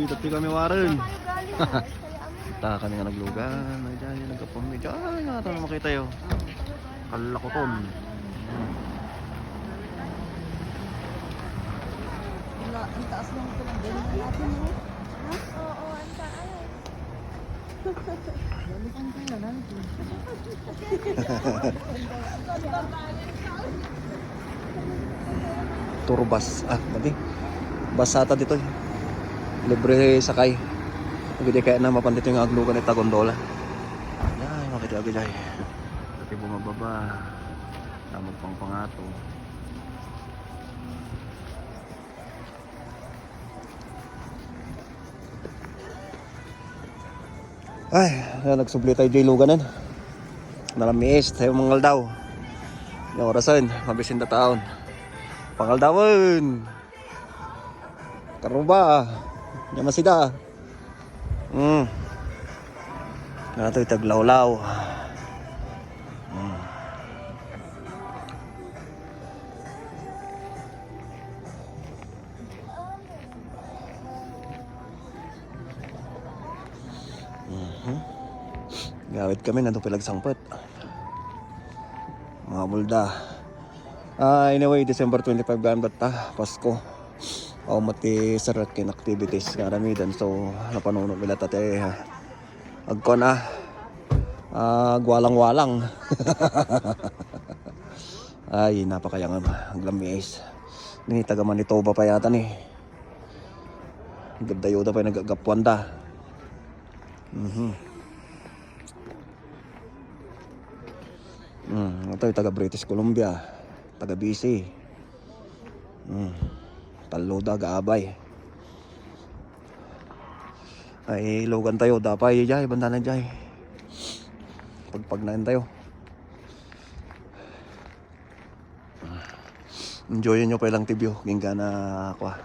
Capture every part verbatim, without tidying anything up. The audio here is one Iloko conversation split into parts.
Dati kami, Warren. Ta kami nga naglugan. Ay, dyan, yung nagkapon. Dyan, nga ito na makita yun. Kalakuton. Wala, ang taas ng pinagdala natin, no? Ha? Oo, ang taas. Balikan ko yan, ano? Tour bus. Ah, mali. Bus ata dito. Libre sakay. Pwede kaya na mapan dito yung aglugan ni Tagondola. Ay, makita agad ay. Pati bumababa. Tamag pang pangato. Ay, ayan, nagsubli tayo, Jay, luganan. Nalamiis tayo, mangaldaw. Yung orasan, mabisin na taon. Pangaldawan. Karuba. Yamasida. Hmm. Nato itaglawlaw. Hmm. Mhm. Gawit kami, nandun pilagsangpet. Mga bulda. Ah, anyway, December twenty-five gayam datta, Pasko. O, mati sir ken activities nga aramiden. So, napanuno nila tatay, ah, agkuan, ah, ah, agwalang-walang. Ay, napakayangam. Aglamiis. Ni taga Manitoba pa yata ni. Gabdayo da pa yung nagagapuan da. Mhm. Mm, ito yung taga British Columbia, taga B C. Mm. Tallo da, gaabay. Ay, lugan tayo, dapay, jay, banda na, jay. Pagpagnain tayo. Enjoy nyo pa lang ti view. Ginggana, kwa.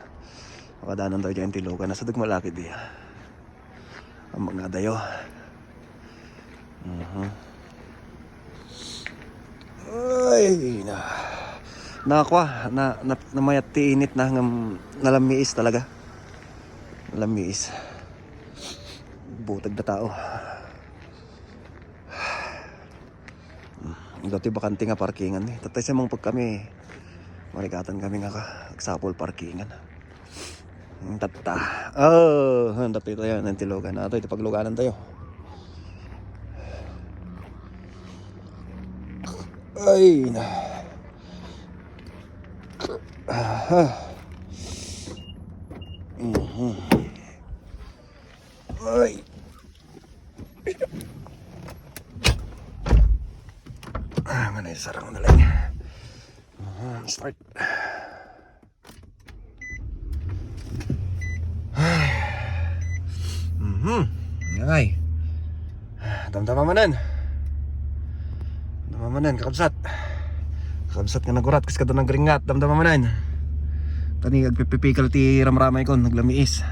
Makadanan tayo dyan, ti lugan. Nasa dagmalaki di. Ang mga dayo. Mhm. Ay, na. Na, kwa, na, na, namayat ti init na, ngam, nalamiis talaga. Nalamiis. Butag na tao. Ito ti bakante nga parkingan ni. Tatay sa mangpag kami. Marikatan kami nga ka. Agsapol parkingan. Ang tatta. Oh, ang tatta ito yan. Ang tilugan na ito. Ito pagluganan tayo. Ay, na. Aha. Mhm. Ay. Ah, nga na yung sarang na lang. Mhm, start. Ay. Mhm. Ay. Damdama manen. Damdama manen, kakabsat. Kakabsat nga nagurat, kas kada nagringat, damdama manen. Kani, agpipipikal ti ramramay kon, naglamiis.